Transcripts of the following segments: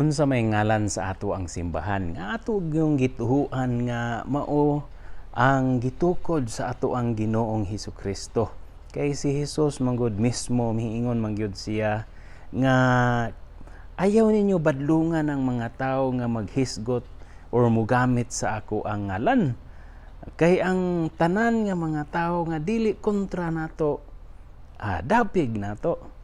Unsa may ngalan sa ato ang simbahan nga ato yung gituhuan nga mao ang gitukod sa ato ang Ginoong Hesus Kristo? Kay si Hesus manggod mismo, miingon mangyud siya nga ayaw ninyo badlungan ang mga tao nga maghisgot or mugamit sa ako ang ngalan, kay ang tanan nga mga tao nga dili kontra nato, dapig nato.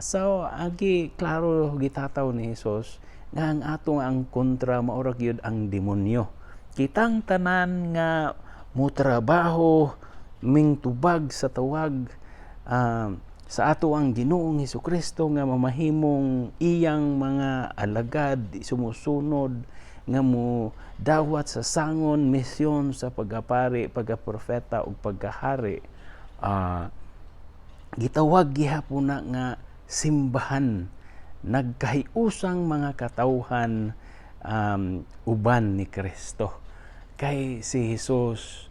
So agi klaro gitataw ni Hesus nga ang atong ang kontra mao ra gyud ang demonyo. Kitang tanan nga motrabaho mingtubag sa tawag sa ato ang Ginoong Hesukristo nga mamahimong iyang mga alagad, sumusunod nga mo dawat sa sangon misyon sa pagapari, pagaprofeta ug pagkahari, gitawag gihapon na nga simbahan, nagkahiusang mga katawhan uban ni Kristo. Kay si Jesus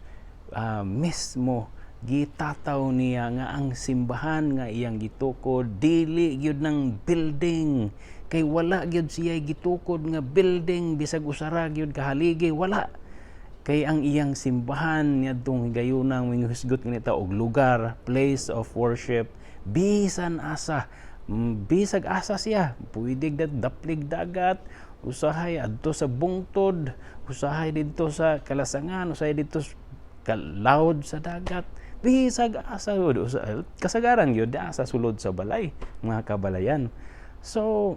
mismo, gitataw niya nga ang simbahan nga iyang gitukod dili gyud ng building, kay wala gyud siya gitukod nga building, bisag usara gyud kahaligi, wala. Kay ang iyang simbahan niadtong higayunang minghisgot nita og lugar, place of worship, bisan asa, bisag asa siya, pwede daplig dagat, usahay adto sa bungtod, usahay didto sa kalasangan, usahay didto sa lawd sa dagat, bisag asa. Kasagaran gyud asa sulod sa balay, mga kabalayan. So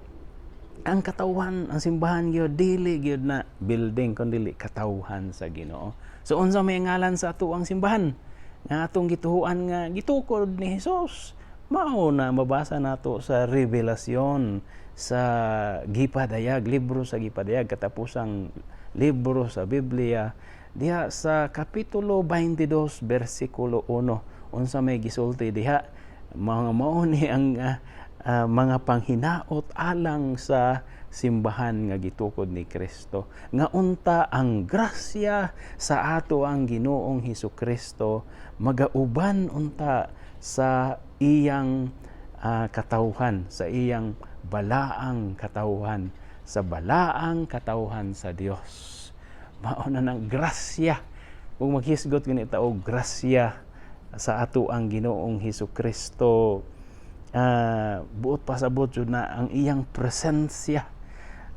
ang katawhan, ang simbahan gyud dili gyud na building kun dili katawhan sa Ginoo. So unsa may ngalan sa ato ang simbahan nga atong gituhuan nga gitukod ni Hesus? Mao na mabasa nato sa Revelasyon, sa Gipadayag, libro sa Gipadayag, katapusang libro sa Biblia, diha sa kapitulo 22 bersikulo 1. Unsa may gisulti diha? Mga mao ni ang mga panghinaot alang sa simbahan nga gitukod ni Kristo, nga unta ang grasya sa ato ang Ginoong Hesus Kristo magauban unta sa iyang katawhan, sa iyang balaang katawhan, sa balaang katawhan sa Dios. Mao na nang grasya. Kung maghisgot gani ta og grasya sa ato ang Ginoong Hesus Kristo, buot pasabot jud na ang iyang presensya,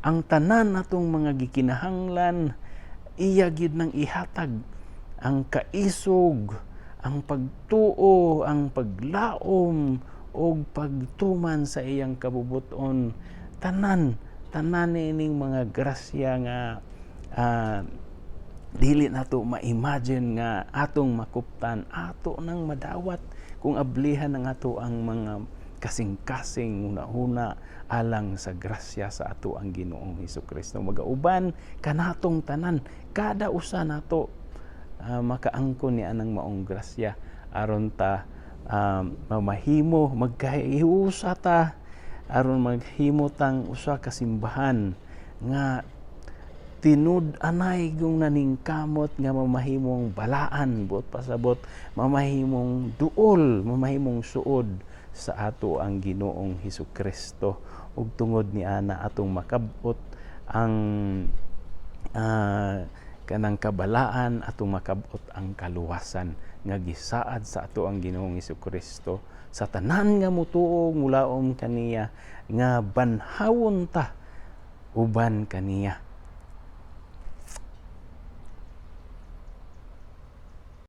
ang tanan natong mga gikinahanglan iya gyud nang ihatag, ang kaisog, ang pagtuo, ang paglaom ug pagtuman sa iyang kabubuton. Tanan tanan ining mga grasya nga dili nato ma-imagine nga atong makuptan, ato nang madawat kung ablihan ang ato ang mga kasing-kasing huna-huna alang sa grasya sa ato ang Ginoong Hesus Kristo. Magauban kanatong tanan, kada usa nato makaangkon ni anang maong grasya aron ta mamahimo magkahiusa ta, aron maghimo tang usa ka simbahan nga tinud-anay yung naningkamot nga mamahimong balaan, buot pasabot mamahimong duol, mamahimong suod sa ato ang Ginoong Hesus Kristo. Ug tungod ni ana atong makabot ang kanang kabalaan, atong makabot ang kaluwasan nga gisaad sa ato ang Ginoong Hesus Kristo sa tanan nga mutuo, mulaom kaniya, nga banhawon ta uban kaniya.